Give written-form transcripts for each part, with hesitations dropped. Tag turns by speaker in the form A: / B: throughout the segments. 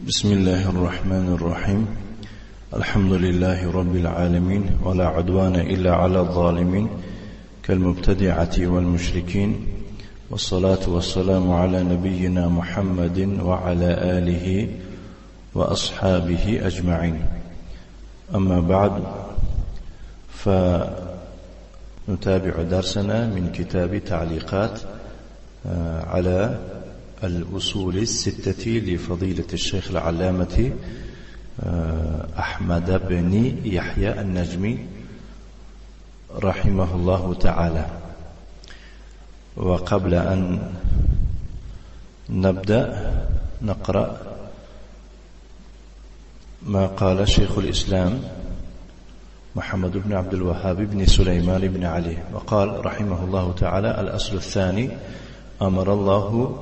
A: بسم الله الرحمن الرحيم. الحمد لله رب العالمين، ولا عدوان إلا على الظالمين كالمبتدعة والمشركين، والصلاة والسلام على نبينا محمد وعلى آله وأصحابه أجمعين. أما بعد، فنتابع درسنا من كتاب تعليقات على الأصول الستة لفضيلة الشيخ العلامة أحمد بن يحيى النجمي رحمه الله تعالى. وقبل أن نبدأ نقرأ ما قال شيخ الإسلام محمد بن عبد الوهاب بن سليمان بن علي، وقال رحمه الله تعالى: الأصل الثاني: أمر الله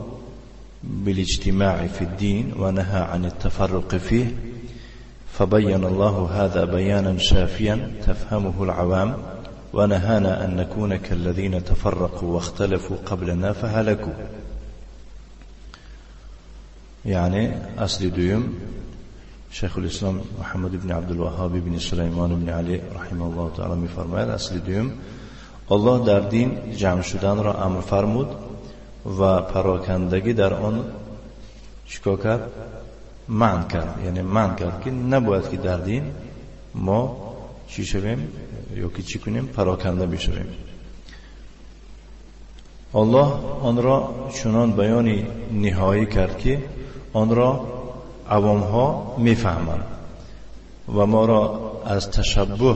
A: بالاجتماع في الدين ونهى عن التفرق فيه، فبين الله هذا بيانا شافيا تفهمه العوام، ونهانا أن نكون كالذين تفرقوا واختلفوا قبلنا فهلكوا. یعنی اصل دوم، شیخ الاسلام محمد بن عبدالوهاب بن سلیمان بن علی رحمه الله تعالی میفرماید: اصل دوم، الله در دین جمع شدن را امر فرمود و پراکندگی در آن چیکار کرد؟ منع کرد. یعنی منع کرد که نباید که در دین ما چی شویم یا که چی کنیم، پراکنده بشویم. الله آن را چنان بیانی نهایی کرد که آن را عوام ها میفهمند و ما را از تشبه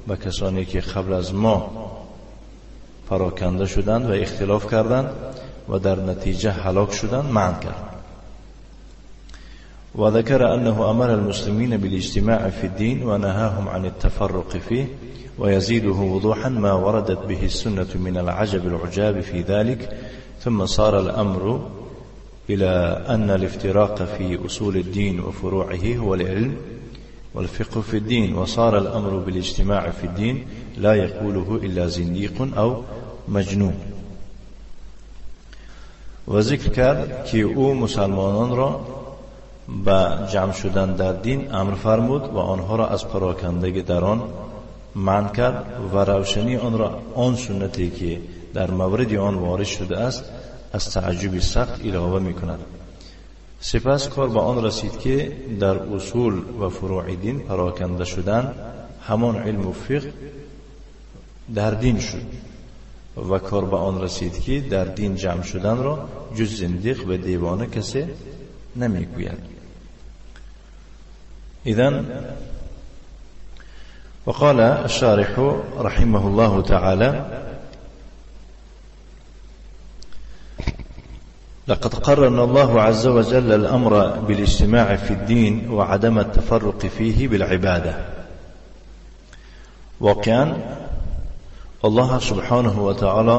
A: به کسانی که قبل از ما پراکنده شدند و اختلاف کردند و در نتیجه هلاک شدند منع کرد. وذكر أنه أمر المسلمين بالاجتماع في الدين ونهاهم عن التفرق فيه، ويزيده وضوحا ما وردت به السنة من العجب العجاب في ذلك. ثم صار الأمر إلى أن الافتراق في أصول الدين وفروعه هو العلم والفقه في الدين، وصار الأمر بالاجتماع في الدين لا يقوله إلا زنديق أو مجنون. و ذکر کرد که او مسلمانان را به جمع شدن در دین امر فرمود و آنها را از پراکندگی در آن منع کرد و روشنی آن را آن سنتی که در مورد آن وارد شده است از تعجب سخت علاوه می کند. سپس کار به آن رسید که در اصول و فروع دین پراکنده شدن همان علم و فقه در دین شد و کار به آن رسید که در دین جمع شدن را جز زندیق و دیوانه کسی نمیگوید. إذن وقال الشارح رحمه الله تعالى: لقد قرن الله عز وجل الأمر بالاجتماع في الدين وعدم التفرق فيه بالعبادة. واقعا الله سبحانه و تعالی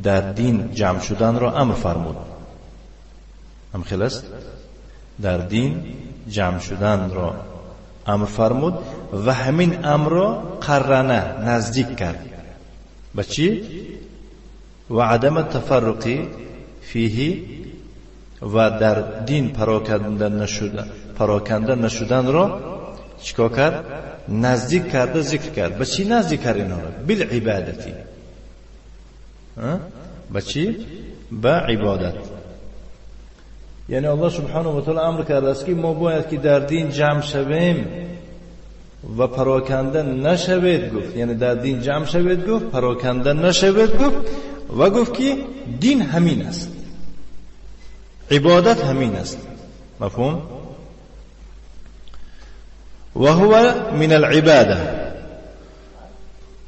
A: در دین جمع شدن را امر فرمود. هم خلاص در دین جمع شدن را امر فرمود و همین امر را قرنه نزدیک کرد به چی؟ و عدم تفرقی فیه، و در دین پراکنده نشدن را چیکار کرد؟ نزدیک کرده، ذکر کرد. به چی نزدیک کرد اینا را؟ بالعبادتی. به چی؟ به عبادت. یعنی الله سبحانه و تعالی امر کرده است که ما باید که در دین جمع شویم و پراکنده نشوید گفت. یعنی در دین جمع شوید گفت، پراکنده نشوید گفت، و گفت که دین همین است، عبادت همین است. مفهوم؟ و هو من العباده.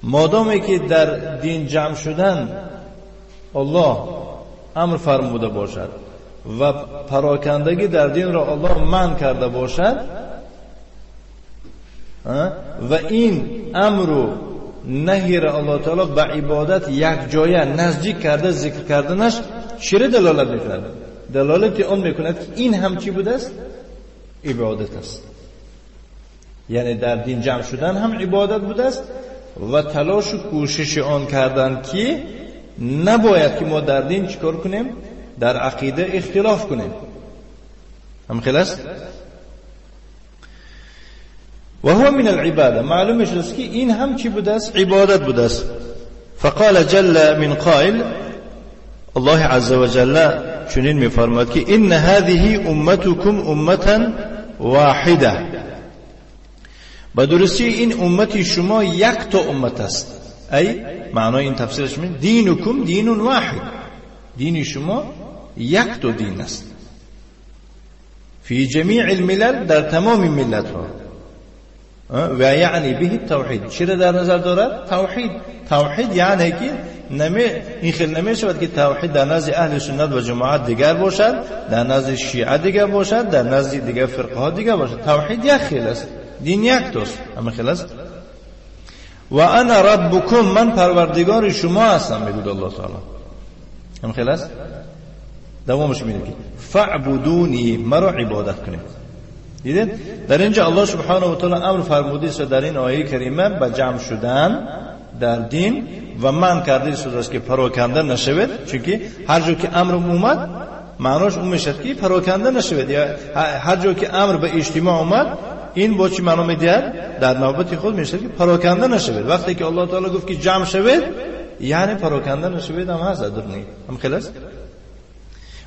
A: مادامی که در دین جمع شدن الله امر فرموده باشد و پراکندگی در دین را الله منع کرده باشد و این امر و نهی را الله تعالی به عبادت یک جایه نزدیک کرده ذکر کردنش چرا دلالت میکند؟ دلالت آن میکند که این هم چی بوده است؟ عبادت است. یعنی در دین جمع شدن هم عبادت بوده است و تلاش و کوشش آن کردن که نباید که ما در دین چیکار کنیم؟ در عقیده اختلاف کنیم. هم خلاص و هو من العباده. معلوم است که این هم چی بوده است؟ عبادت بوده است. فقال جل من قائل، الله عز وجل چنین می‌فرماید که ان هذه امتكم امه واحده، به درستی این امتی شما یک تا امت است. ای معنای این تفسیرش می دینکم دین واحد، دین شما یک تا دین است. فی جمیع الملل، در تمام ملت ها، و یعنی به توحید. چرا در نظر دارد؟ توحید. توحید یعنی که این خیلی نمی شود که توحید در نزد اهل سنت و جماعت دیگر باشد، در نزد شیعه دیگر باشد، در نزد دیگر فرقه ها دیگر باشد. توحید یک خیل است، دین یک تاست، همه خیل است. و انا ربکم، من پروردگار شما هستم، میگوید الله تعالی. هم خیل است. دوامش میگه که فاعبدونی، مرا عبادت کنید. دیدید در اینجا الله سبحانه و تعالی امر فرموده است در این آیه کریمه به جمع شدن در دین و من کرده است که پراکنده نشود، چون هر جا که امر اومد معناش اون میشد که پراکنده نشود، یا هر جا که امر به اجتماع اومد این با چی معنا میدهد؟ در نوبت خود میشه که پراکنده نشود. وقتی که الله تعالی گفت که جمع شود یعنی پراکنده نشود هم هست در هم خلاص.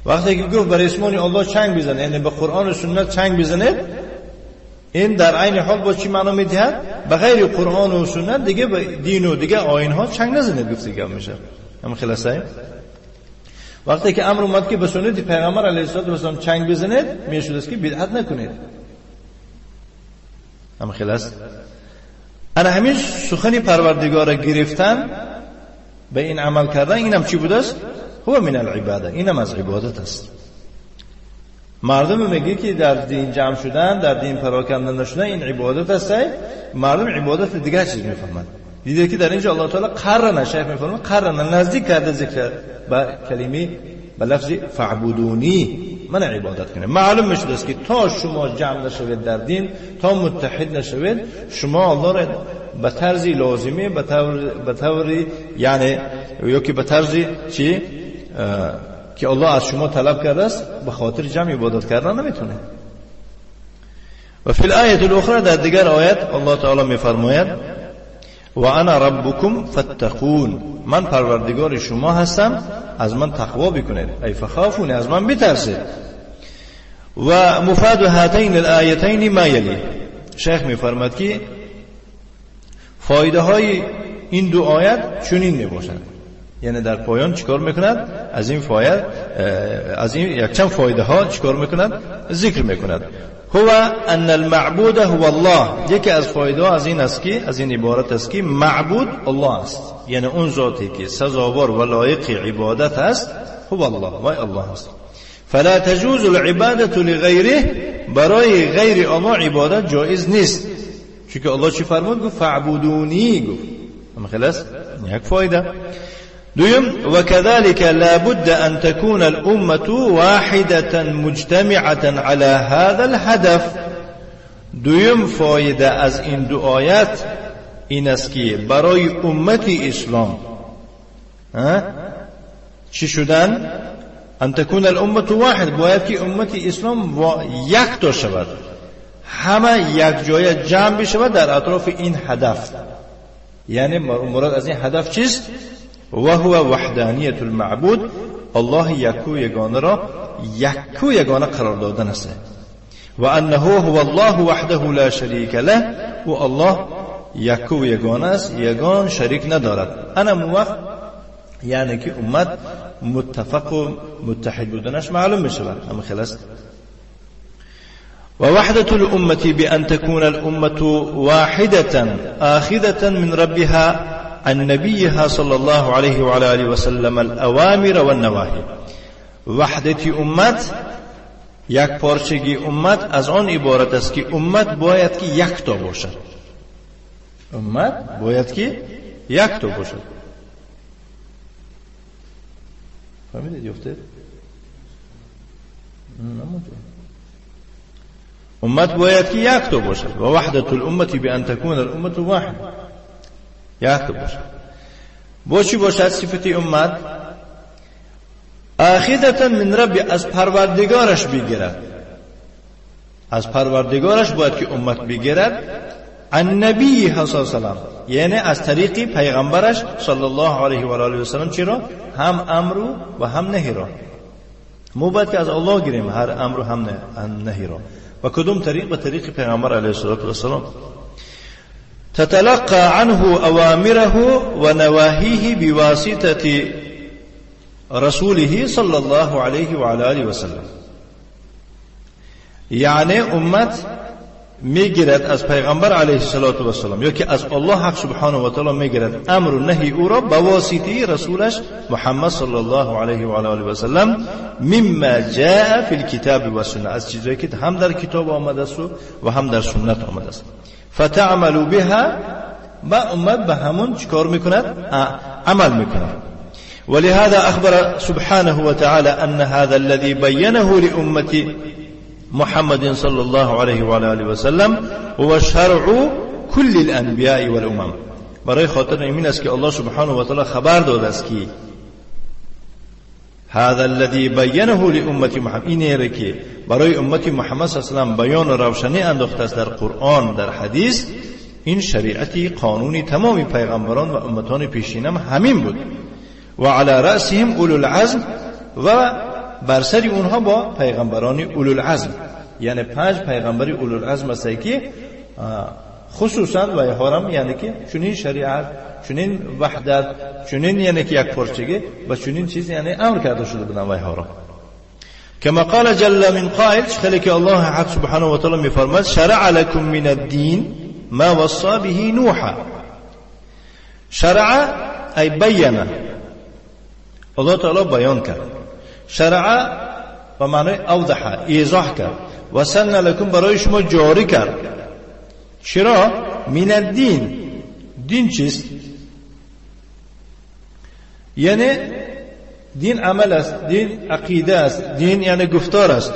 A: وقتی که گفت بر اسمان الله چنگ بزنید، یعنی به قرآن و سنت چنگ بزنید، این در عین حال با چی معنا میدهد؟ به غیر قرآن و سنت دیگه به دین و دیگه آیین ها چنگ نزنید گفت دیگه میشه هم خلاصه. وقتی که امر اومد که به سنت پیغمبر علیه الصلاة والسلام چنگ بزنید، میشد است که بدعت نکنید. هم خلاص. انا همین سخنی پروردگار گرفتن به این عمل کردن، اینم چی بوده است؟ هو من العباده، اینم از عبادت است. مردم میگه که در دین جمع شدن، در دین پراکنده نشدن این عبادت است. مردم عبادت دیگه چیز میفهمند. دیده که در اینجا الله تعالی قرنه، شیخ میفرماید قرنه، نزدیک کرده ذکر با کلمه به لفظ فاعبدونی، من عبادت کنه. معلوم میشد است که تا شما جمع نشوید در دین، تا متحد نشوید، شما الله را به طرز لازمه، به طور یعنی یا که به طرز چی که الله از شما طلب کرده است به خاطر جمع عبادت کردن نمیتونه. و فی الآیه الاخرى، در دیگر آیت الله تعالی میفرماید و انا ربکم فاتقون، من پروردگار شما هستم، از من تقوا بکنید، ای فخافونی، از من بترسید. و مفاد هاتین الآیتین ما یلی، شیخ میفرماد که فایده های این دو آیت چنین میباشند. یعنی در پایان چیکار میکند؟ از این فایده، از این یک چند فایده ها چیکار میکند؟ ذکر میکند. هو ان المعبود هو الله، یکی از فایده ها از این است که از این عبارت است که معبود الله است، یعنی اون ذاتی که سزاوار و لایق عبادت است هو الله، و الله است. فلا تجوز العبادة لغیره، برای غیر الله عبادت جایز نیست، چون که الله چی فرمود؟ گفت فاعبدونی، گفت. اما خلاص یک فایده. دویم و كذلك لا بد أن تكون الأمة واحدة مجتمعة على هذا الهدف. دویم فایده از این دو آیت این است که برای امت اسلام چی شدن؟ ان تكون الأمة واحد، باید که امت اسلام یک تا شود، همه یک جای جمع بشود در اطراف این هدف. یعنی مراد از این هدف چیست؟ و هو وحدانیت المعبود، الله یکو یگانه را یکو یگانه قرار دادن است. و انه هو الله وحده لا شریک له، و الله یکو یگانه است، یگان شریک ندارد. انا موقت یعنی که امت متفق و متحد بودنش معلوم میشود. اما خلاص ووحدة الأمة بأن تكون الأمة واحدة آخذة من ربها عن نبيها صلى الله عليه وعلى آله وسلم الأوامر والنواهي. وحدة امت، یک پارچگی امت از آن عبارت است که امت باید که یک تا باشد. امت باید که یک تا باشد. فهمیدید یفته؟ امت باید که یک تا باشد. و وحدة الامة بأن تكون الامة واحدة، یک تا باشد. با چی باشد صفت امت؟ آخذة من ربی، از پروردگارش بگیرد. از پروردگارش باید که امت بگیرد، عن نبیه صلی الله علیه و سلم، یعنی از طریق پیغمبرش صلی الله علیه و آله و سلم. چرا؟ هم امر و هم نهی را ما باید که از الله گیریم، هر امر و هم نهی را. و کدوم طریق؟ به طریق پیغمبر علیه الصلاة والسلام. تتلقى عنه اوامره و نواهیه بواسطه رسوله صلی الله علیه و علی آله و سلم. یعنی امت میگیرد از پیغمبر علیه الصلاة والسلام یا که از الله حق سبحانه و تعالی میگیرد امر و نهی او را به واسطه رسولش محمد صلی الله علیه و آله و سلم، مما جاء فی الکتاب و سنه، از چیزایی که هم در کتاب آمده است و هم در سنت آمده است. فتعملوا بها، و امت به همون چیکار میکند؟ عمل میکند. ولهذا اخبر سبحانه وتعالى ان هذا الذي بينه لأمة محمد صلى الله عليه وعلى آله وسلم هو شرع كل الانبیاء والامم. برای خاطر این است که الله سبحانه و تعالی خبر داده است که هذا الذي بينه لأمة محمد، این که برای امت محمد صلی الله علیه و سلم بیان و روشنی انداخته است در قرآن، در حدیث، این شریعتی قانونی تمام پیغمبران و امتان پیشینم همین بود. و علی رأسهم اولو العزم، و بر سر اونها با پیغمبران اولو العزم، یعنی 5 پیغمبر اولو العزم است که خصوصا و حرم، یعنی که چنین شریعت، چنین وحدت، چنین یعنی که یک پرچگی و چنین چیز یعنی امر کرده شده بودن و حرم. كما قال جل من قائل، خلی که الله حق سبحانه و تعالی میفرماد شرع لكم من الدین ما وصى به نوحا. شرع ای بیان، الله تعالی بیان کرد. شرع به معنی اوضح، ایضاح کرد. و سن لکم، برای شما جاری کرد. چرا؟ من الدین. دین چیست؟ یعنی دین عمل است، دین عقیده است، دین یعنی گفتار است.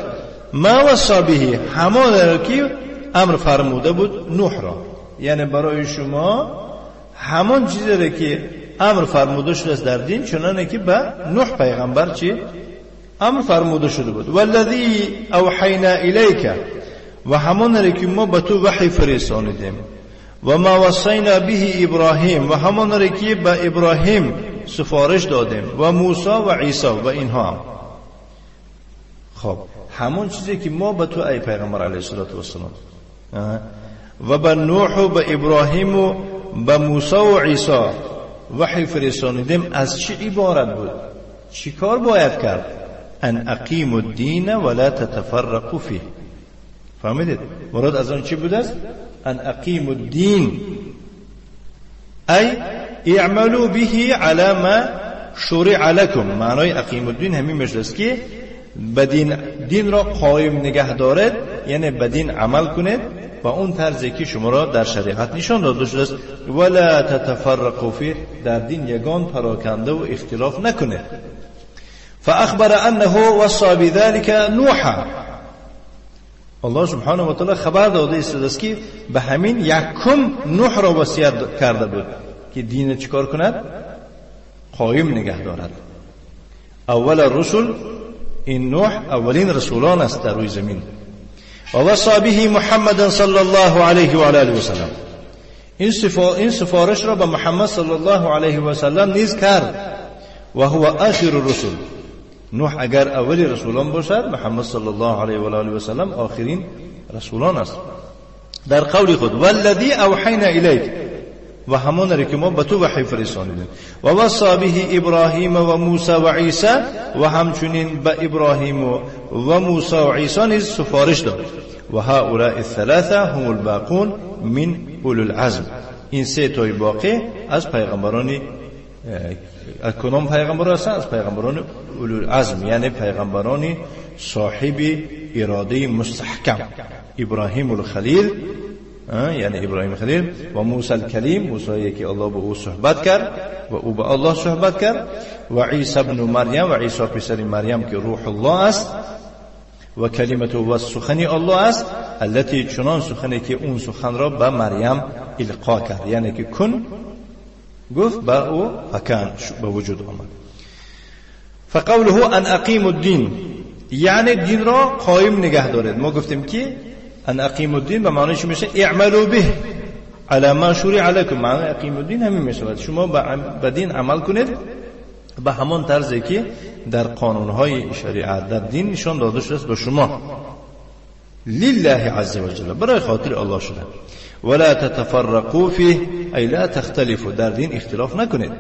A: ما وصا به، همان را که امر فرموده بود نوح را، یعنی برای شما همان چیزی را که امر فرموده شده است در دین، چنانه که به نوح پیغمبر چی امر فرموده شده بود. والذی اوحینا الیک، و همان را که ما به تو وحی فرستانیدیم. و ما وصینا به ابراهیم، و همان را که به ابراهیم سفارش دادیم، و موسی و عیسی و اینها هم. خب همون چیزی که ما به تو ای پیغمبر علیه الصلاة والسلام و به نوح و به ابراهیم و به موسی و عیسی وحی فرستانیدیم، از چی عبارت بود؟ چی کار باید کرد؟ ان اقیموا الدین ولا تتفرقوا فیه. فهمیدید مراد از آن چی بوده است؟ ان اقیموا الدین ای اعملوا به علی ما شرع لكم. معنای اقیموا الدین همین میشه است که به دین را قایم نگه دارد، یعنی به دین عمل کنید و اون طرزی که شما را در شریعت نشان داده شده است. ولا تتفرقوا فیه، در دین یگان پراکنده و اختلاف نکنید. فاخبر انه وصى بذلك نوحا. الله سبحانه و تعالی خبر داده است که به همین یکم نوح را وصیت کرده بود که دین چیکار کند؟ قایم نگه دارد. اول الرسل، این نوح اولین رسولان است در روی زمین. و وصى به محمد صلی الله علیه و آله و سلم. این سفارش را به محمد صلی الله علیه و سلم نیز کرد. و هو آخر الرسل. نوح اگر اولی رسولان باشد، محمد صلی الله علیه و آله و سلم آخرین رسولان است. در قول خود والذی اوحینا الیک، و همان را که ما به تو وحی فرستانیدیم. و وصى به ابراهیم و موسی و عیسی، و همچنین به ابراهیم و موسی و عیسی نیز سفارش داد. و هؤلاء الثلاثه هم الباقون من اولو العزم. این سه تای باقی از پیغمبران، از کدام پیغمبر هستند؟ از پیغمبران اولو العزم، یعنی پیغمبران صاحب اراده مستحکم. ابراهیم الخلیل، یعنی ابراهیم خلیل، و موسی الکلیم، موسی که الله با او صحبت کرد و او با الله صحبت کرد، و عیسی ابن مریم، و عیسی پسر مریم که روح الله است و کلمت و سخنی الله است، التي چنان سخنی که اون سخن را به مریم القا کرد، یعنی که کن گفت به او فکان، به وجود آمد. فقوله ان اقیموا الدین، یعنی دین را قایم نگه دارید. ما گفتیم که ان اقیموا الدین به معنی چی میشه؟ اعملوا به علی ما شرع لكم. معنی اقیموا الدین همین میشود، شما به دین عمل کنید به همان طرزی که در قانونهای شریعت در دین نشان داده شده است به شما. لله عز وجل، برای خاطر الله شده. ولا تتفرقوا فيه ای لا تختلفوا، در دین اختلاف نکنید.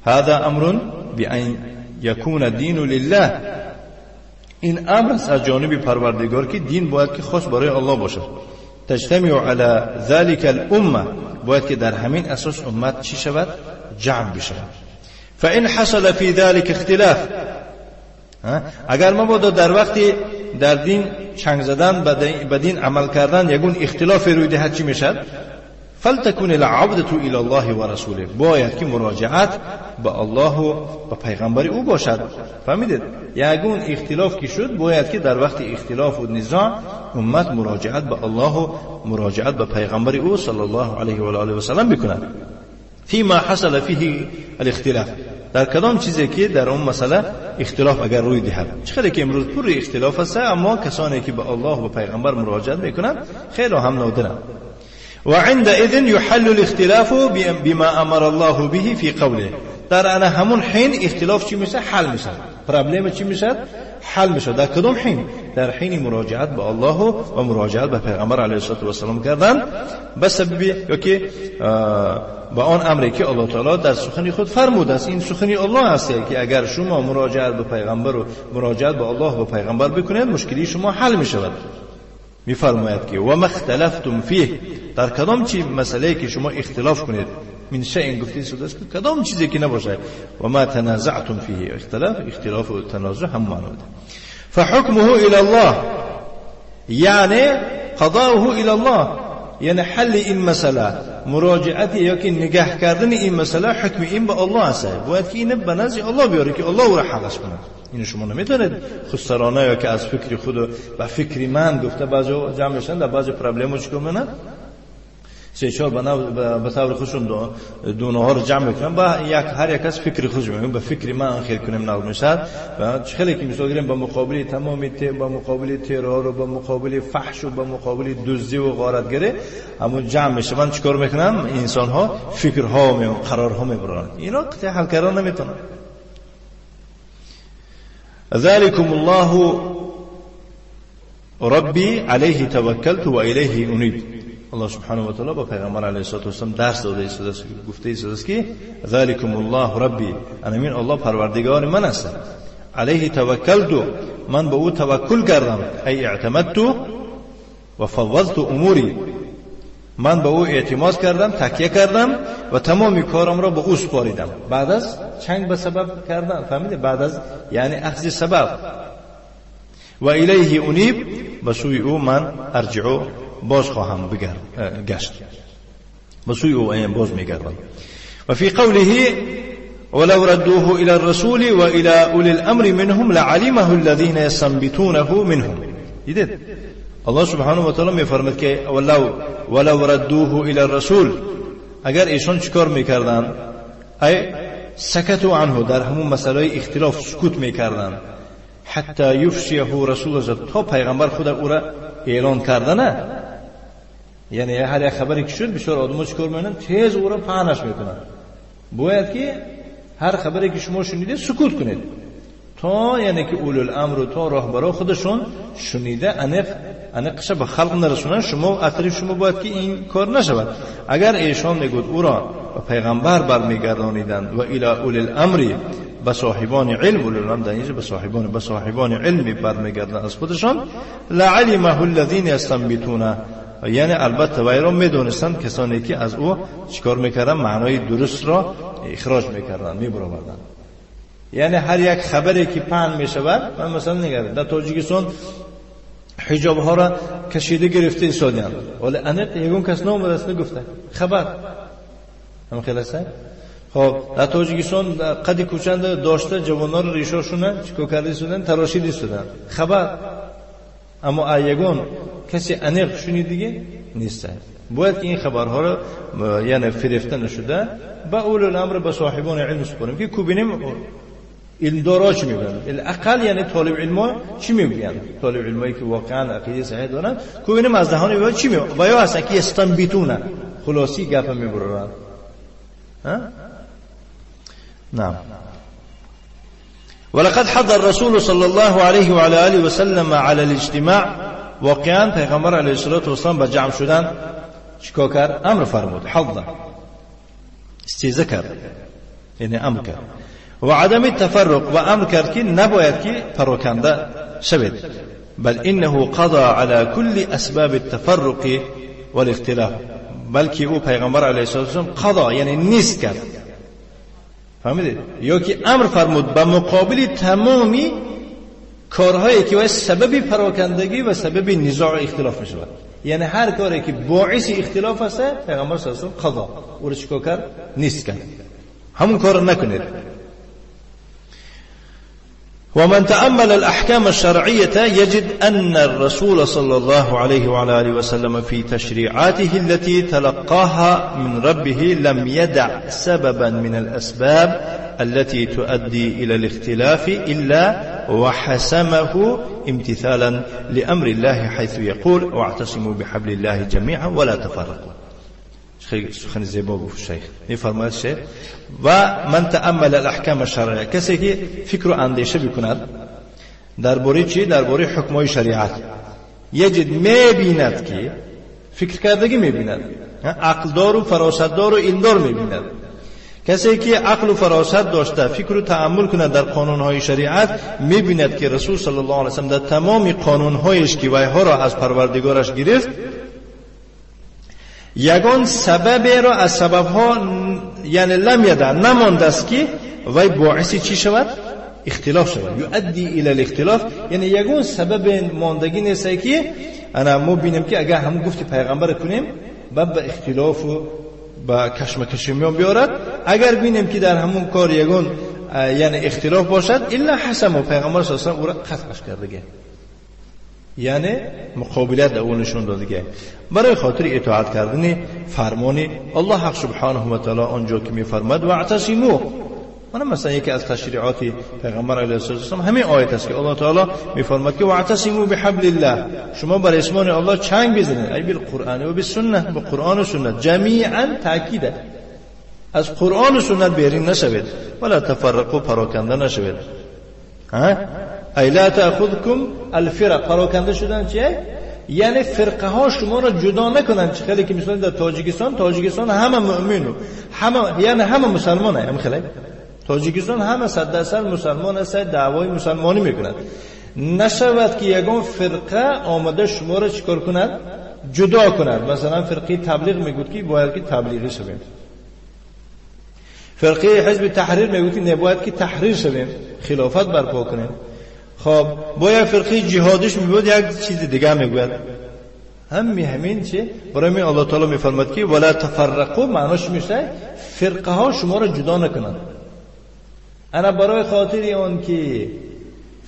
A: هذا امر بان يكون الدین لله، این امر است از جانب پروردگار که دین باید که خاص برای الله باشد. تجتمع على ذلك الامه، باید که در همین اساس امت چی شود؟ جمع بشود. فإن حصل في ذلك اختلاف، اگر مبادا در وقتی در دین چنگ زدن به دین عمل کردن یگون اختلاف روی دهد چی میشد؟ فلتكن العودة الى الله و رسوله، باید که مراجعت به الله و به پیغمبر او باشد. فهمیدید؟ یگون اختلاف که شد باید که در وقت اختلاف و نزاع امت مراجعت به الله و مراجعت به پیغمبر او صلی الله علیه و آله و سلم بکند. فيما حصل فيه الاختلاف، در کدام چیزی که در اون مسئله اختلاف اگر روی دهد. چه که امروز پر اختلاف است، اما کسانی که به الله و پیغمبر مراجعت میکنند خیلی هم نادرند. وعندئذ يحل الاختلاف بما امر الله به في قوله، در انا همون حین اختلاف چی میشه؟ حل میشه. پرابلم چی میشه؟ حل میشه. در کدام حین؟ در حین مراجعت به الله و مراجعت به پیغمبر علیه الصلاة والسلام کردن، به سبب یا که به آن امری که الله تعالی در سخن خود فرموده است. این سخن الله است که اگر شما مراجعت به پیغمبر و مراجعت به الله و پیغمبر بکنید مشکلی شما حل میشود. میفرماید که و ما اختلفتم فیه، در کدام چی مسئله که شما اختلاف کنید، من شیء گفته شده است که کدام چیزی که نباشه، و ما تنازعتم فیه، اختلاف و تنازع هم معنا ده. فحکمه الی الله یعنی قضاؤه الی الله، یعنی حل این مسئله، مراجعت یا که نگاه کردن این مسئله، حکم این به الله است. باید که اینو به نزد الله بیاری که الله او را حلش کنه. اینو شما نمیتونید خودسرانه یا که از فکر خود و به فکر من گفته بعضی جمع میشن در بعضی پرابلمو چیکار میکنن، سه چهار به طور خودشون دونه ها رو جمع میکنن، با یک هر یک از فکر خودش میگن به فکر من خیر کنیم نقل میشد. و خیلی که مثال گیریم به مقابل تمام به مقابل ترور و به مقابل فحش و به مقابل دزدی و غارتگری همون جمع میشه. من چیکار میکنم؟ انسان ها فکرها می قرارها میبرن، اینا قطعا حل کردن نمیتونن. ذلكم الله ربي عليه توكلت و الیه انیب. الله سبحانه و تعالی با پیغمبر علیه الصلاة والسلام درس داده است، گفته است که ذلكم الله ربی، انا الله پروردگار من است. علیه توکلت، من به او توکل کردم، ای اعتمدت و فوضت اموری، من به او اعتماد کردم، تکیه کردم و تمام کارم را به او سپاریدم. بعد از چنگ به سبب کردن، فهمیده؟ بعد از یعنی اخذ سبب. و الیه انیب، به سوی او من ارجعو، باز خواهم گشت، به سوی او باز میگردم. و فی قوله ولو ردوه الى الرسول والى اولی الامر منهم لعلمه الذين يستنبطونه منهم. دیدید الله سبحانه و تعالی میفرماد که ولو ردوه الى الرسول، اگر ایشان چیکار میکردن؟ ای سکتوا عنه، در همون مسئله اختلاف سکوت میکردن، حتی یفشیه رسول الله، تا پیغمبر خود او را اعلان کردنه. یعنی هر یک خبری که شد بسیار آدم‌ها چیکار میکنن؟ تیز او را پهنش میکنن. باید که هر خبری که شما شنیده سکوت کنید تا یعنی که اولو الامر و تا راهبرا خودشون شنیده انق به خلق نرسونن. شما اطراف شما باید که این کار نشود. اگر ایشان میگود او را به پیغمبر برمیگردانیدند و الی اولی الامر، به صاحبان علم، اولی الامر در اینجا به صاحبان علم برمیگردند از خودشان، لعلمه الذین یستنبطون، یعنی البته وی را میدونستند کسانی که از او چیکار میکردن؟ معنای درست را اخراج میکردن، میبرآوردند. یعنی هر یک خبری که پهن میشود، من مثلا نگردم در تاجیکستان حجاب ها را کشیده گرفته ایستادند، ولی انق یگون کس نامده است نگفته خبر هم خیلی است. خب در تاجیکستان قدی کوچند داشته جوانان را ریشاشون چیکار کرده ایستادند؟ تراشیده ایستادند، خبر. اما یگون کسی انق شنیدگی نیست. باید که این خبرها را یعنی فریفته نشده به اولو الامر، به صاحبان علم سپاریم که کوبینیم علمدارا چی میگویند؟ الاقل یعنی طالب علما چی میگویند؟ طالب علمایی که واقعا عقیده صحیح دارند که ببینیم از دهان اینا چی میگویند و یا هستن که استنبیتونه خلاصی گپ میبرند. نعم. ولقد حض الرسول صلى الله عليه وعلى آله وسلم على الاجتماع. واقعا پیغمبر علیه الصلاة والسلام به جمع شدن چیکار کرد؟ امر فرمود. حض استیزه کرد، یعنی امر کرد. و عدم تفرق و امر کرد که نباید که پراکنده شوید. بل انه قضى على كل اسباب التفرق والاختلاف، بلکه او پیغمبر علیه الصلاة والسلام قضا یعنی نیست کرد. فهمیدید؟ یا که امر فرمود به مقابل تمامی کارهایی که سبب پراکندگی و سبب نزاع و اختلاف می شود. یعنی هر کاری که باعث اختلاف است پیغمبر صلی الله علیه و سلم قضا او رو چیکار کرد؟ نیست کرد. همون کار نکنید. ومن تأمل الأحكام الشرعية يجد أن الرسول صلى الله عليه وعلى آله وسلم في تشريعاته التي تلقاها من ربه لم يدع سببا من الأسباب التي تؤدي إلى الاختلاف إلا وحسمه امتثالا لأمر الله حيث يقول واعتصموا بحبل الله جميعا ولا تفرقوا. سخن زیبا گفت شیخ. می‌فرماید شیخ و من تأمل الاحکام الشرعیه، کسی که فکر و اندیشه بکند درباره چی؟ درباره حکمای شریعت، یجد می‌بیند که فکر کردگی می‌بیند، عقلدار و فراستدار و علمدار می‌بیند. کسی که عقل و فراست داشته فکر و تأمل کند در قانونهای شریعت، می‌بیند که رسول صلی الله علیه و سلم در تمام قانونهایش که ویها را از پروردگارش گرفت، یگان سبب را از سببها یعنی لم یدع نمانده است که وی باعث چی شود؟ اختلاف شود. یؤدی الی الاختلاف، یعنی یگان سبب ماندگی نیست که انا ما بینیم که اگر همون گفت پیغمبر کنیم بعد به اختلاف و به کشمکشی میان بیارد. اگر بینیم که در همون کار یگان یعنی اختلاف باشد، الا حسم و پیغمبر صلی الله علیه و آله او را قطعش کرده، یعنی مقابلیت در اون نشون داده برای خاطر اطاعت کردن فرمان الله حق سبحانه و تعالی آنجا که میفرماد واعتصموا. من مثلا یکی از تشریعات پیغمبر علیه السلام همین آیت است که الله تعالی میفرماد که واعتصموا بحبل الله، شما بر اسمان الله چنگ بزنید، ای بالقرآن و بالسنه، به قرآن و سنت جمیعا تاکید از قرآن و سنت بیرون نشوید، ولا تفرقوا پراکنده نشوید. ها ای لا تأخذكم الفرق، پراکنده شدن چیه؟ یعنی فرقه ها شما را جدا نکنند. چه خیلی که مثلا در تاجیکستان همه مؤمنو همه یعنی همه مسلمانه، هم خیلی تاجیکستان همه 100% مسلمان است، دعوای مسلمانی میکنند. نشود که یگان فرقه آمده شما را چیکار کند؟ جدا کند. مثلا فرقه تبلیغ میگوید که باید که تبلیغی شویم، فرقه حزب تحریر میگوید که نباید که تحریر شویم، خلافت برپا کنیم. خب با یک فرقه جهادیش میگوید یک چیز دیگه میگوید. همین چه برای من الله تعالی میفرماد که ولا تفرقوا، معناش میشه فرقه ها شما را جدا نکنند. انا برای خاطر اون که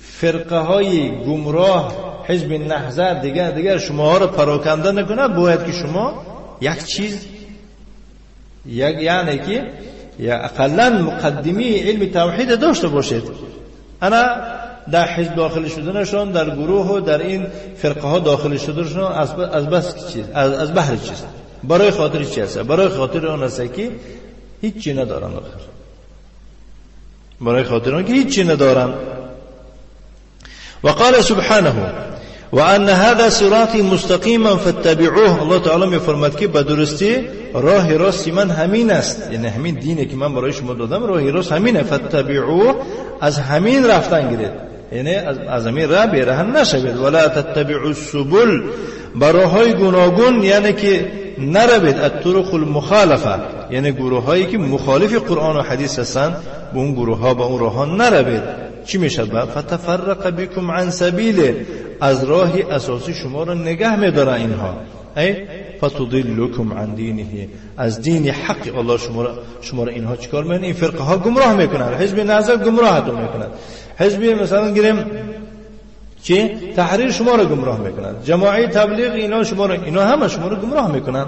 A: فرقه های گمراه حزب نهضت دیگر شما ها را پراکنده نکنه، باید که شما یک چیز یک یعنی که یا اقلا مقدمی علم توحید داشته باشید. انا در حزب داخل شدنشون، در گروه و در این فرقه ها داخل شدنشون از بس چیز از بهر چیز برای خاطر چی هست؟ برای خاطر اون است که هیچ ندارن آخر، برای خاطر اون که هیچ ندارن. وقال سبحانه وان هذا صراطي مستقيما فاتبعوه. الله تعالی میفرماد که به درستی راه راست من همین است، یعنی همین دینی که من برای شما دادم راه راست همینه، فاتبعوه، از همین رفتن گیرید، یعنی از همین راه بیراه نشوید. ولا تتبعوا السبل، به راههای گوناگون یعنی که نروید، الطرق المخالفه، یعنی گروه هایی که مخالف قرآن و حدیث هستند، به اون گروه ها به اون راه ها نروید. چی میشد؟ فتفرق بكم عن سبیله، از راه اساسی شما را نگه میداره اینها، ای فتضلكم عن دینه، از دین حق الله شما را اینها چیکار میکنن؟ این فرقه ها گمراه میکنن. حزب نهضت گمراهتون میکنن، حزب مثلا گیریم چی تحریر شما را گمراه میکنن، جماعی تبلیغ اینا شما را، اینا همه شما را گمراه میکنن.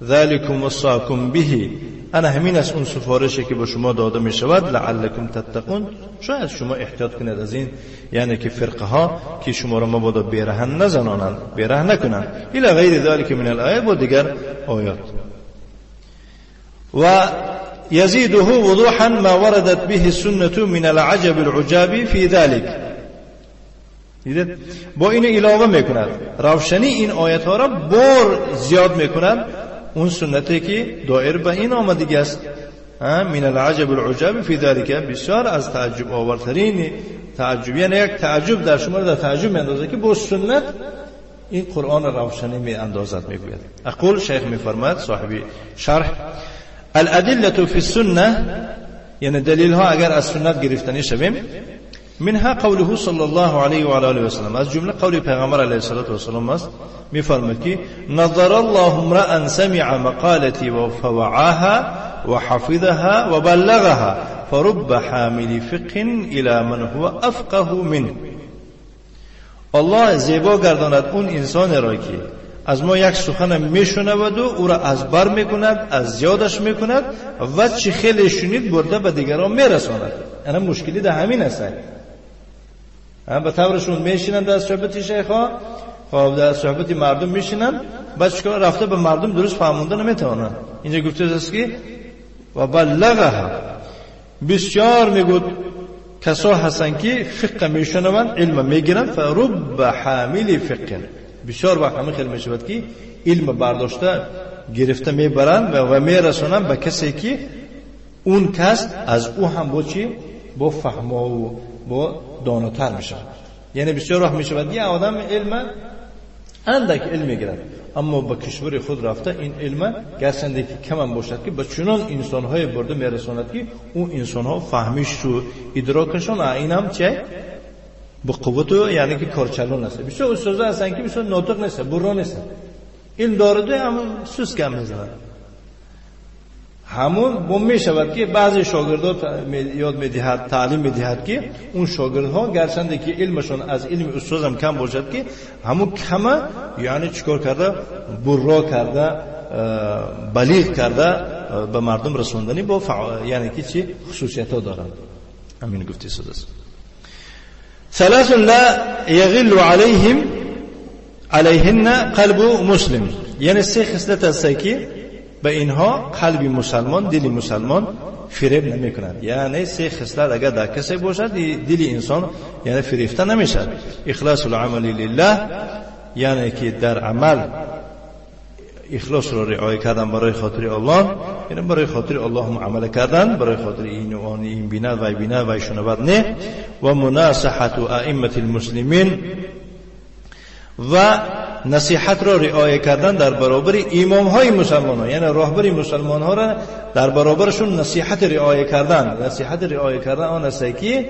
A: ذلكم وصاكم به، انا همین است اون سفارشی که به شما داده می شود، لعلکم تتقون، شاید شما احتیاط کنید از این، یعنی که فرقه ها که شما را مبادا بیرهن نزنانند، بیرهن نکنند. الی غیر ذلك من الآیه و دیگر آیات. و یزیده وضوحا ما وردت به السنة من العجب العجاب فی ذلك. دیدید؟ با این علاوه میکند، روشنی این آیت ها را بار زیاد میکند اون سنتی که دائر به این آمدگی است. من العجب العجاب فی ذلك، بسیار از تعجب آورترین تعجب، یعنی یک تعجب در شما در تعجب میاندازه که با سنت این قرآن روشنی می اندازد. میگوید اقول، شیخ میفرماید صاحبی شرح، الادله فی السنه، یعنی دلیل ها اگر از سنت گرفتنی شویم، منها قوله صلی الله علیه و آله و سلم، از جمله قول پیغمبر علیه الصلاة والسلام است، میفرماید که نظر الله امرأ سمع مقالتي فوعاها وحفظها وبلغها فرب حامل فقه الى من هو افقه منه. الله زیبا گرداند اون انسان را که از ما یک سخن میشنود و او را از بر میکند، از یادش میکند و چی خیلی شنید برده به دیگران میرساند. یعنی مشکلی در همین است. هم به طورشون میشینند در صحبت شیخ ها، خب در صحبت مردم میشینند، بعد چیکار رفته به مردم درست فهمونده نمیتوانند. اینجا گفته است که و بلغها، بسیار میگود کسا هستن که فقه میشنوند، علم میگیرند، فرب حامل فقه، بسیار وقت همین خیلی میشود که علم برداشته گرفته میبرند و میرسونند به کسی که اون کس از او هم با چی؟ با فهم و با داناتر میشود. یعنی بسیار وقت میشود یه آدم علم اندک علم میگیرد، اما به کشور خود رفته این علم گرچنده که کم هم باشد که به چنان انسانهای برده میرساند که اون انسانها فهمش و ادراکشون این هم چه به قوت، یعنی که کارچلون است. بسیار استادا هستن که بسیار ناطق نیست، برا نیست، علم دارده اما سوس کم میزنند. همون بم میشود که بعضی شاگردها یاد میدهد، تعلیم میدهد که اون شاگردها گرچنده که علمشون از علم استادم کم باشد که همون کمه، یعنی چیکار کرده، برا کرده، بلیغ کرده، به مردم رسوندنی با یعنی که چی خصوصیت ها دارند. همین گفتی ساده است. ثلاث لا یغل علیهن قلب مسلم، یعنی سه خصلت است که به اینها قلب مسلمان، دل مسلمان فریب نمی کند. یعنی سه خصلت اگر در کسی باشد دل انسان یعنی فریفته نمی شود. اخلاص العمل لله، یعنی که در عمل اخلاص را رعایت کردن برای خاطر الله، یعنی برای خاطر الله معامله کردن، برای خاطر این و آن، این بیند و بیند و شنود نه. و مناصحة ائمه المسلمین، و نصیحت را رعایت کردن در برابر امام های مسلمان ها، یعنی راهبر مسلمان ها را در برابرشون نصیحت رعایت کردن. نصیحت رعایت کردن آن است که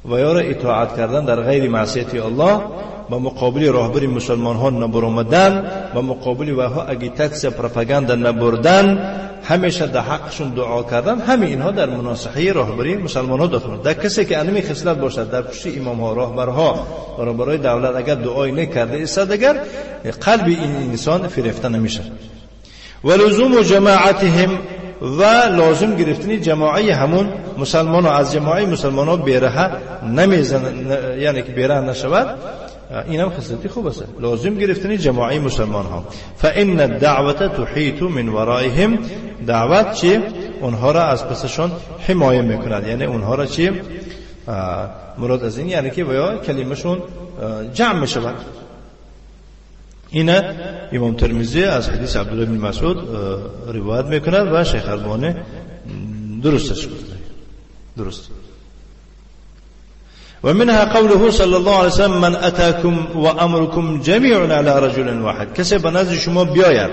A: و یا را اطاعت کردن در غیر معصیت الله، با مقابل راهبر مسلمان ها نبرآمدن، با مقابل وها агитация پروپاگاندا نبردن، همیشه در حقشون دعا کردن، همه اینها در مناصحه راهبری مسلمان ها داخل. در کسی که انمی خصلت باشد در پشت امام ها، راهبرها، برای دولت اگر دعای نکرده است، اگر قلب این انسان فریفته نمیشه. و لزوم جماعتهم، و لازم گرفتن جماعی همون مسلمان ها، از جماعی مسلمان ها بیره نمیزن، یعنی که بیره نشود، اینم خصلتی خوب است. لازم گرفتن جماعی مسلمان ها. فان الدعوه تحیط من ورائهم، دعوت چی؟ اونها را از پسشون حمایه میکند، یعنی اونها را چی؟ مراد از این یعنی که ویا کلمهشون جمع میشود. اینه امام ترمذی از حدیث عبدالله بن مسعود روایت میکند و شیخ البانی درستش گفته. درست. ومنها قوله صلى الله عليه وسلم من أتاكم وأمركم جميع على رجل واحد، کسی به نزد شما بیاید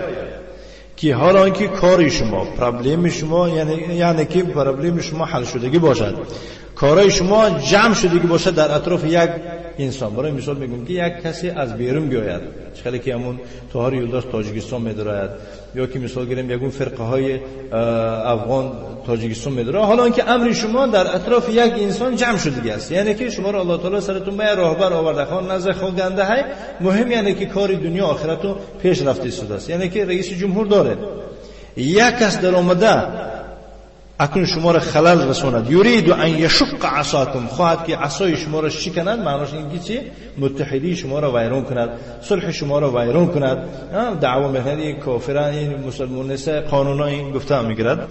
A: که حالا اینکه کاری شما، problem شما، یعنی که problem شما حل شدگی باشد، کارای شما جمع شدگی باشد در اطراف یک انسان. برای مثال میگم که یک کسی از بیرون بیاید، چخلی که همون طاهر یولداش تاجیکستان میدراید، یا که مثال گیریم یکون فرقه های افغان تاجیکستان میداره، حالا اینکه امر شما در اطراف یک انسان جمع شدگی است، یعنی که شما را الله تعالی سرتون به راهبر آورده، خان نظر خو گنده های مهم، یعنی که کار دنیا آخرتون پیش رفته شده است، یعنی که رئیس جمهور داره. یک کس در آمده اکنون شما را خلل رساند، یرید ان یشق عصاکم، خواهد که عصای شما را شکند، معناش این که چی؟ متحدی شما را ویران کند، صلح شما را ویران کند. دعوا میکند این کافران، این مسلمان نیست، قانونا این گفته میگیرد.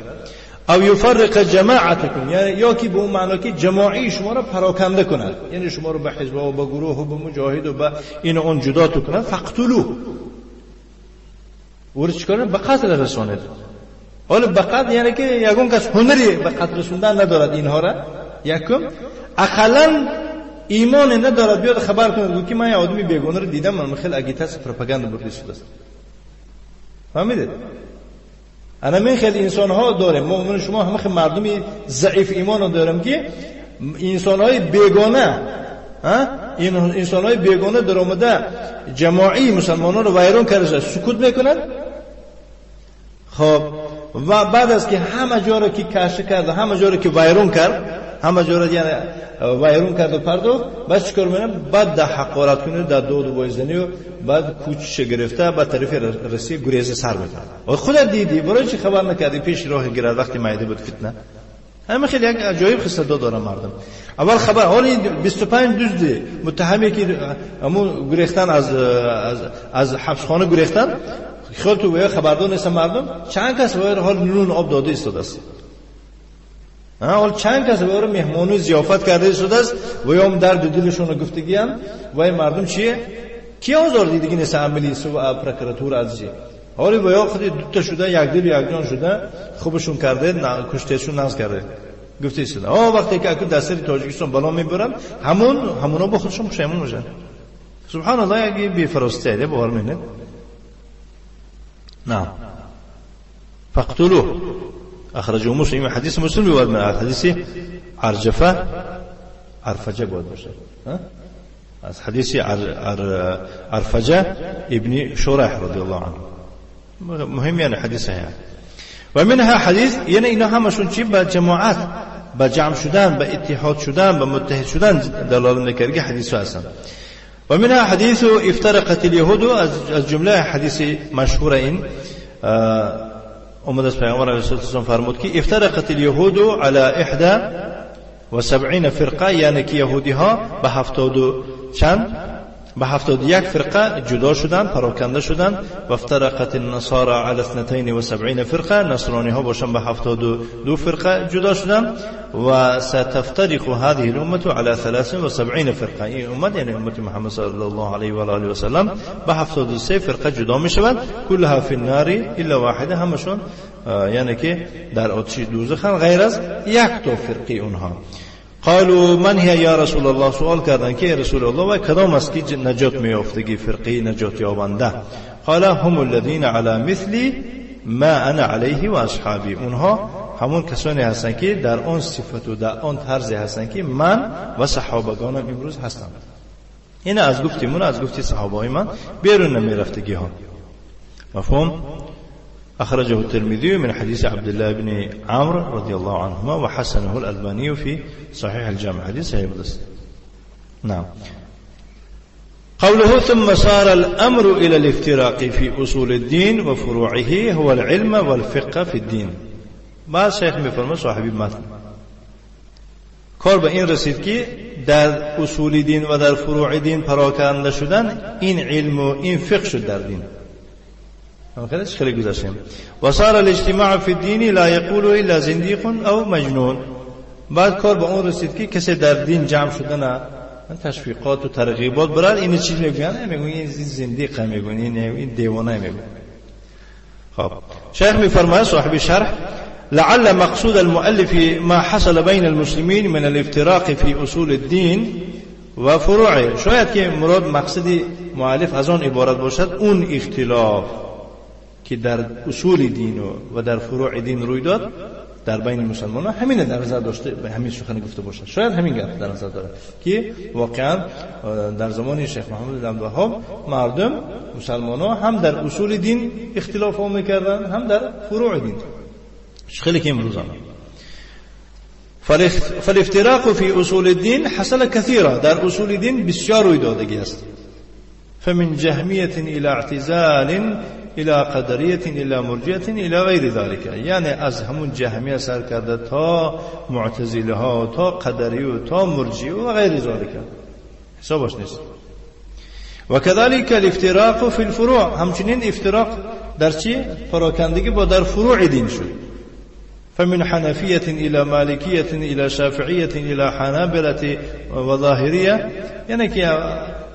A: او یفرق جماعتکم، یعنی یا که به اون معنا که جماعی شما را پراکنده کند، یعنی شما را به حزب و به گروه و به مجاهد و به این و اون جدا تو کند. فقتلوه، او را چیکار؟ به قتل رساند. حالا به قتل یعنی که یگون کس هنری به قتل رسوندن ندارد اینها را، یکم اقلا ایمان ندارد بیاد خبر کند که من یه آدمی بیگانه رو دیدم، من خیلی اگیتاس پروپاگاندا برده شده است. فهمیدید؟ انا من خیلی انسان ها داریم، ما من شما همه خیلی مردمی ضعیف ایمان رو داریم که انسان های بیگانه، این انسان های بیگانه در آمده جماعی مسلمانان رو ویران کرده سکوت میکنند. خب و بعد از که همه جا رو که کشف کرد، همه جا رو که ویران کرد، همه جا رو یعنی ویران کرد و پرداخت، بعد چیکار می‌کنه؟ بعد در حقارت کنه، در دود و وایزنی و بعد کوچش گرفته بعد طرف رسی گریز سر می‌کنه. و خودت دیدی برای چی خبر نکردی پیش راه گرفت وقتی مایده بود فتنه؟ همه خیلی یک عجایب خصلت داره مردم. اول خبر حالا 25 دزد متهمی که همون گریختن از از از حبسخانه گریختن، خیال تو به خبردار نیست مردم، چند کس به حال نون آب داده ایستاده است. حال چند کس به مهمانی ضیافت کرده ایستاده است و یا هم درد دلشون رو گفتگی هم و این مردم چیه؟ کی آزار دیدگی نیست عملی و پرکراتور از چی؟ حالی با یا خودی دوتا شده یک دل یک جان شده خوبشون کرده کشتهشون نز کرده گفته ایستاده. وقتی که اکنون در سر تاجیکستان بلا میبرن همونا با خودشون پشیمون میشن. سبحان الله، یک بی‌فراستی ده باور می‌کنید؟ نعم. فاقتلوه. أخرجه مسلم، حديث مسلم يورد من حديث عرجفة، عرفجة بود باشه، ها؟ از حديث عرفجة ابن شريح رضي الله عنه. مهم يعني حديث يعني. ومنها حديث يعني اینا همشون چی؟ با جماعت، با جمع شدن، با اتحاد شدن، با متحد شدن دلالت می‌کرد که حدیث هستن. ومنها حديث افترقت اليهود، از جمله حدیث مشهور این اومد از پیامبر علیه الصلاة والسلام فرمود که افترقت اليهود على 71 فرقه، یعنی که یهودی ها به 70 چند؟ به 71 فرقه جدا شدن، پراکنده شدن. و افترقت النصارى على 72 فرقه، نصرانی ها باشن به 72 فرقه جدا شدن. و ستفترق هذه الامه على 73 فرقه، این امت یعنی امت محمد صلی الله علیه و آله و سلم به 73 فرقه جدا می شوند. كلها في النار الا واحده، همشون یعنی که در آتش دوزخ غیر از یک تا فرقه اونها. قالوا من هي یا رسول الله، سوال کردن که رسول الله و کدام است که نجات میافتگی، فرقه نجات یابنده؟ قال هم الذين على مثل ما انا عليه واصحابي، اونها همون کسانی هستند که در آن صفت و در آن طرز هستند که من و صحابگانم امروز هستم. این از گفتیمون، از گفتی صحابه های من بیرون نمیرفتگی ها. مفهوم؟ أخرجه الترمذي من حديث عبد الله بن عمرو رضي الله عنهما وحسنه الألباني في صحيح الجامع، حديث صحيح بس. نعم. قوله ثم صار الأمر إلى الافتراق في أصول الدين وفروعه هو العلم والفقه في الدين. بعد شیخ میفرماید صاحبی متن کار به این رسید که در اصول دین و در فروع دین پراکنده شدن، این علم و این فقه شد در دین. خیلی خیلی گذشتیم. و صار الاجتماع فی الدین لا یقول الا زندیق او مجنون. بعد کار به اون رسید که کسی در دین جمع شدن تشویقات و ترغیبات برای این چیز میگن، میگن این زندیق، میگن این دیوانه میگن. خب شیخ میفرماید صاحب شرح لعل مقصود المؤلف ما حصل بین المسلمین من الافتراق فی اصول الدین و فروعه. شاید که مراد مقصد مؤلف از آن عبارت باشد اون اختلاف که در اصول دین و در فروع دین روی داد در بین مسلمان ها، همین در نظر داشته، همین سخن گفته باشد. شاید همین گفت در نظر داره که واقعا در زمان شیخ محمد عبدالوهاب مردم مسلمان ها هم در اصول دین اختلاف ها میکردن هم در فروع دین. خیلی که امروز هم فالافتراق فی اصول الدین حصل كثيرا، در اصول دین بسیار روی دادگی است. فمن جهمیة الى اعتزال إلى قدرية إلى مرجئة إلى غير ذلك. یعنی از همون جهمیه سر کرده تا معتزله ها تا قدری و تا مرجئه و غیر ذلك، حسابش نیست. و كذلك الافتراق في الفروع، همچنین افتراق در چی؟ پراکندگی با در فروع دین شد. فمن حنفية إلى مالكية إلى شافعية إلى حنابلة و ظاهرية، یعنی که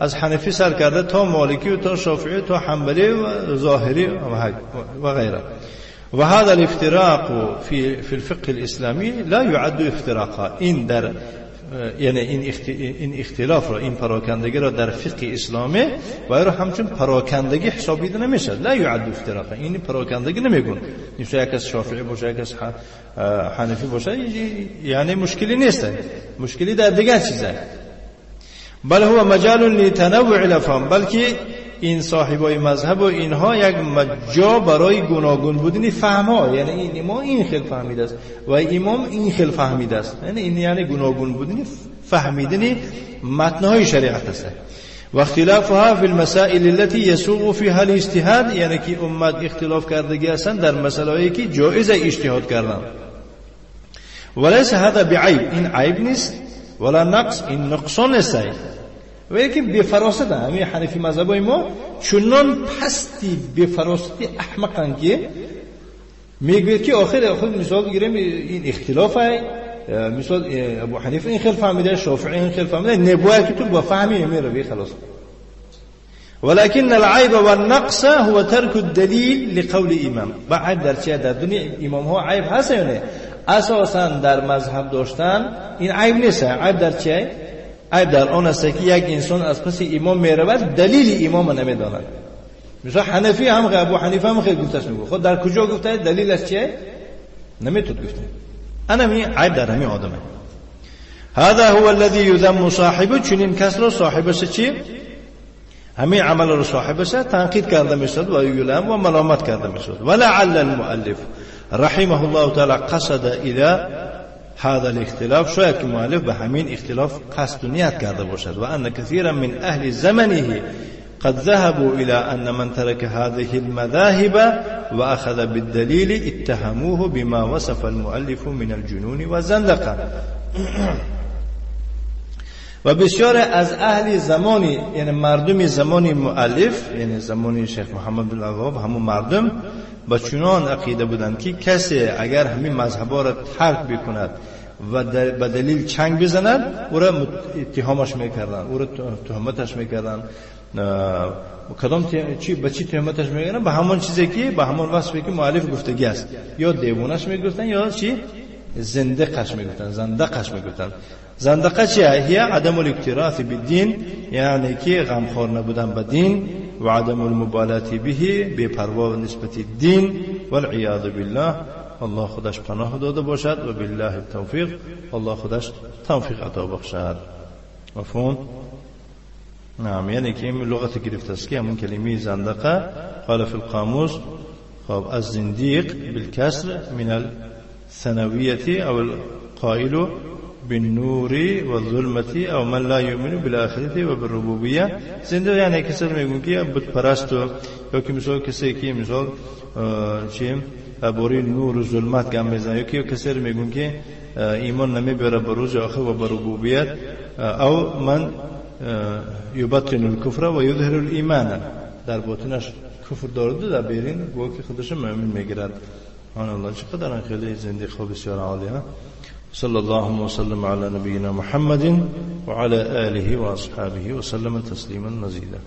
A: از حنفی سر کرده تا مالکی و تا شافعی تا حنبلی و ظاهری و غیره. و هذا الافتراق في الفقه الإسلامي لا يعد افتراقا. این در یعنی این اختلاف را، این پراکندگی را در فقه اسلامی و را همچون پراکندگی حسابیده نمیشه. لا يعد افتراقا، این پراکندگی نمیگون. مثلا یک از شافعی باشه، یک از حنفی باشه، یعنی مشکلی نیست، مشکلی در دیگر چیزه. بل هو مجال لتنوع الافهام، بلکه این صاحبای مذهب و اینها یک مجا برای گوناگون بودن فهم‌ها، یعنی این امام این خیلی فهمیده است و امام این خیلی فهمیده است، یعنی این یعنی گوناگون بودن فهمیدن متن‌های شریعت است. و اختلافها فی المسائل التي يسوغ فيها الاجتهاد، یعنی که امت اختلاف کردگی هستند در مسائلی که جایز اجتهاد کردن. وليس هذا بعیب، این عیب نیست، ولا نقص، این نقصان نیست. و یکی بفراست، همین حنفی مذهبای ما چنان پستی بفراستی احمقن که میگوید که آخر مثال گیریم این اختلاف های، مثال ابو حنیفه این خیلی فهمیده، شافعی این خیلی فهمیده، نباید که تو با فهمی میره بی خلاص. ولكن العیب والنقص هو ترک الدلیل لقول امام. با عیب در چیه؟ در دنیا امام ها عیب هست یا نه؟ اساسا در مذهب داشتن این عیب نیست. عیب در چیه؟ عیب در آن است که یک انسان از پس امام میرود دلیل امام نمیداند. مثلا حنفی هم ابو حنیفه هم خیلی گفتش میگه خود در کجا گفته دلیل از چیه؟ نمیتود گفته. انا می عیب در همین آدمه. هذا هو الذي يذم صاحبه، چنین کس را صاحبش چی؟ همین عمل را صاحبش تنقید کرده میشد و یلام و ملامت کرده میشد. ولعل المؤلف رحمه الله تعالی قصد الى هذا الاختلاف، شاید که مؤلف به همین اختلاف قصد و نیت کرده باشد. و ان كثيرا من اهل زمنه قد ذهبوا الى ان من ترك هذه المذاهب واخذ بالدليل اتهموه بما وصف المؤلف من الجنون والزندقه. و بسیار از اهل زمانی، یعنی مردم زمانی مؤلف، یعنی زمانی شیخ محمد بن عبدالوهاب، همون مردم با چنان عقیده بودند که کسی اگر همین مذهبا را ترک بکند و به دلیل چنگ بزند، او را اتهامش میکردن، او را تهمتش میکردن. کدام چی به چی تهمتش میکردن؟ به همان چیزی که به همان وصفی که مؤلف گفتگی است، یا دیوانش میگفتن یا چی زندقش میگفتن، زندقش میگفتن. زندقه چیه؟ هي عدم الاکتراث بالدین، یعنی که غمخوار نبودن به دین، و عدم المبالاة به، بی‌پروا نسبت دین، والعیاذ بالله. الله خودش پناه داده باشد و بالله التوفیق، الله خودش توفیق عطا بخشد. مفهوم؟ نعم، یعنی که این لغت گرفته است که همون کلمه زندقه قال فی القاموس خب الزندیق بالکسر من الثانویة او القائل بالنور والظلمة او من لا يؤمن بالآخرة وبالربوبیه. زنده یعنی کسی میگن که بت پرست یا که مثال کسی که مثال چی باری نور و ظلمت گم میزنه، یا که کسی میگن که ایمان نمیبره به روز آخر و به ربوبیت، او من یبطن الکفر و یظهر الایمان، در باطنش کفر دارد و در بیرون گویا که خودش مؤمن میگیرد. سبحان الله، چقدر خیلی زندگی خوب بسیار عالیه. صلى الله وسلم على نبينا محمد وعلى آله وأصحابه وسلم تسليما مزيدا.